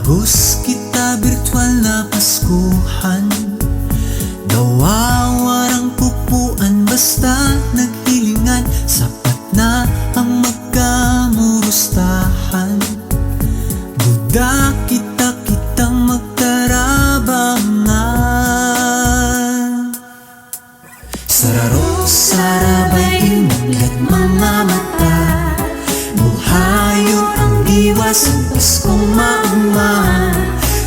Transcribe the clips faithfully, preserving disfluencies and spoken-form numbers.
Gabos kita birtual na Paskuhan, gawa warang kukuan basta naghilingan. Sapat na ang magkamurustahan, buda kita kitang magtarabangan. Sararo, sarabay, imuglat mga mata, buhayon ang diwa sa Paskong mauma.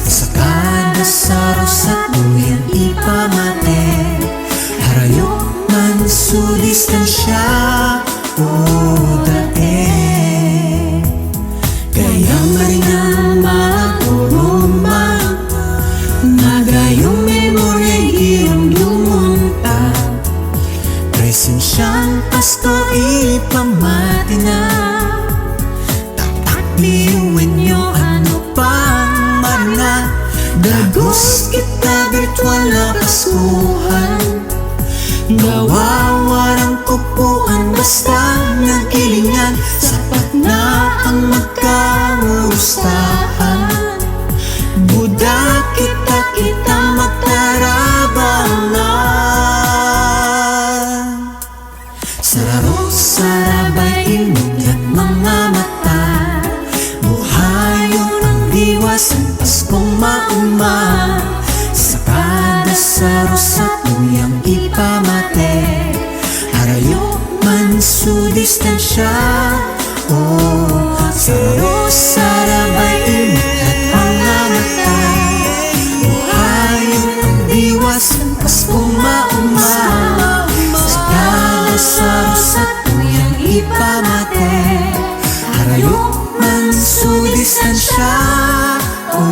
Sa kada saro sa tuyang ipamate, harayo man sudistansya o dae. Kaya maringan mag-oroma, magayong memorya irumdumun ta. Presensyang Pasko ipamati na. Tatak niyo inyo ano pang marna. Gabos kita birtual na Paskuhan, gawa warang kukuan basta naghilingan. Sapat na ang magkamustahan, buda kita, kita magtarabangan. Sararo, sarabay, imuglat mga mata, buhayon ang diwa sa Paskong mauma. Sa kada saro sa tuyang ipamate, harayo man sudistansya. O, sararo, sarabay, imuglat mga mata, buhayon ang diwa sa Paskong mauma. Sa kada saro sa tuyang ipamate, harayo man sudistansya o